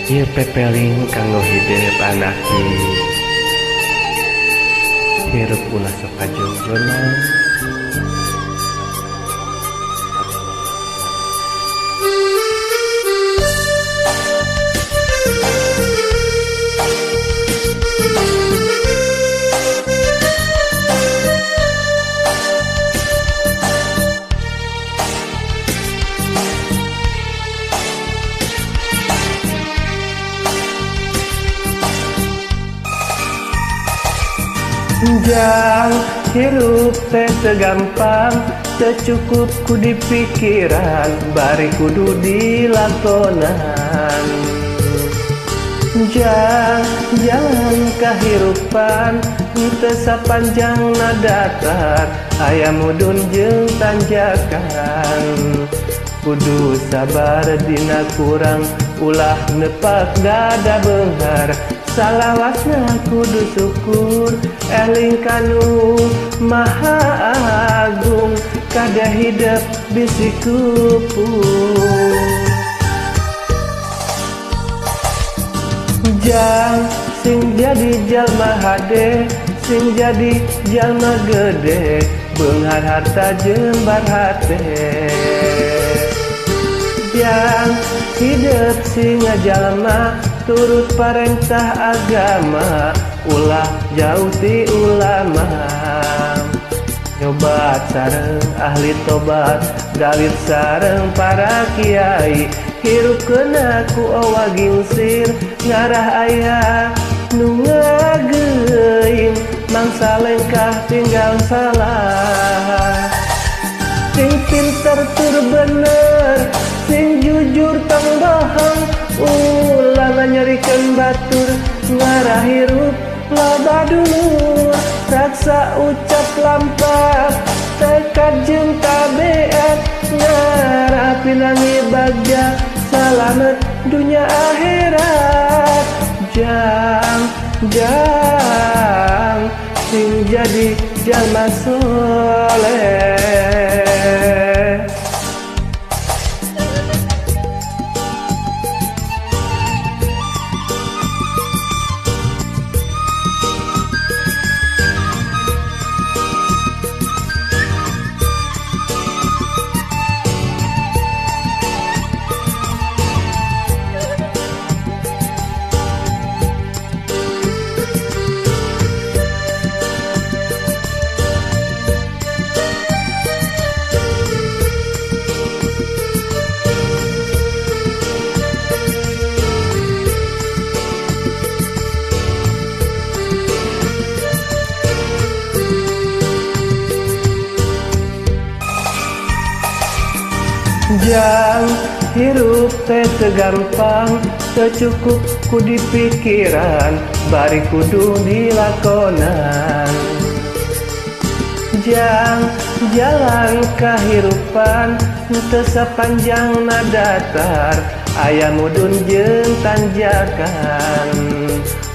Ieu pepeling kanggo hidup anaki. Hirup ulah sok kajongjonan. Jang hirup teh teu gampang, teu cukup ku dipikiran, bari kudu dilakonan. Jang jalan kahirupan teu sapanjangna datar, aya mudun jeung tanjakan. Kudu sabar dina kurang, ulah nepak dada beunghar. Salawasna kudu syukur, eling kanu maha agung, kada hidup bisi kupur. Jang sing jadi jalma hade, sing jadi jalma gede, beunghar harta jembar hate. Jang hidup sing jalma turut parentah agama, ulah jauh ti ulama. Nyobat sareng ahli tobat, galit sareng para kiai, hirup kena ku owa gingsir, ngarah aya nu ngageuing, mangsa lengkah tinggal salah. Sing pinter tur bener, sing jujur tong bohong, ulah nyerikeun batur, ngarah hirup loba dulur. Raksa ucap lampah, tekad jeung tabiat, ngarah pinangi bagja, salamet dunya akhirat. Jang jang sing jadi jalma soleh. Jang hirup teh teu gampang, teu cukup ku dipikiran, bari kudu dilakonan. Jang jalan kahirupan teu sapanjangna datar, aya mudun jeung tanjakan.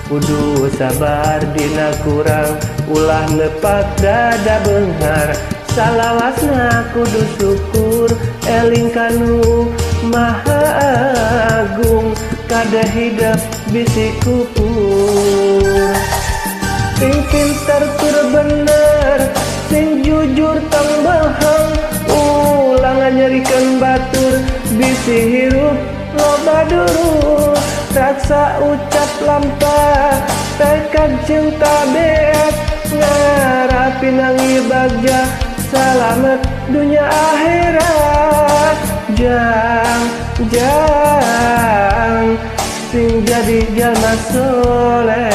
Kudu sabar dina kurang, ulah nepak dada beunghar. Salawasna kudu syukur, eling kanu maha agung, kada hidup bisi kupur. Sing pinter tur bener, sing jujur tong bohong, ulah nyerikeun batur, bisi hirup loba dulur. Raksa ucap lampah, tekad jeung tabiat, ngarah pinangi bagja, salamet dunya akhirat. Jang jang sing jadi jalma soleh.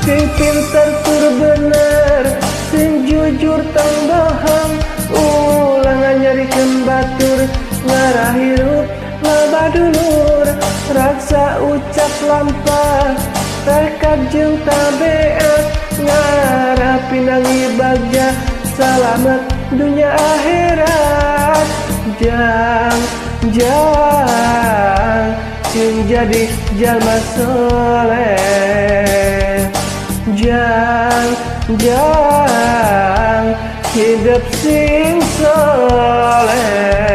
Sing pinter tur bener, sing jujur tong bohong, ulah nyerikeun batur, ngarah hirup loba dulur. Raksa ucap lampah, tekad jeung tabiat, ngarah pinangi bagja, salamet dunya akhirat. Jang jang sing jadi jalma soleh. Jang jang hidup sing soleh.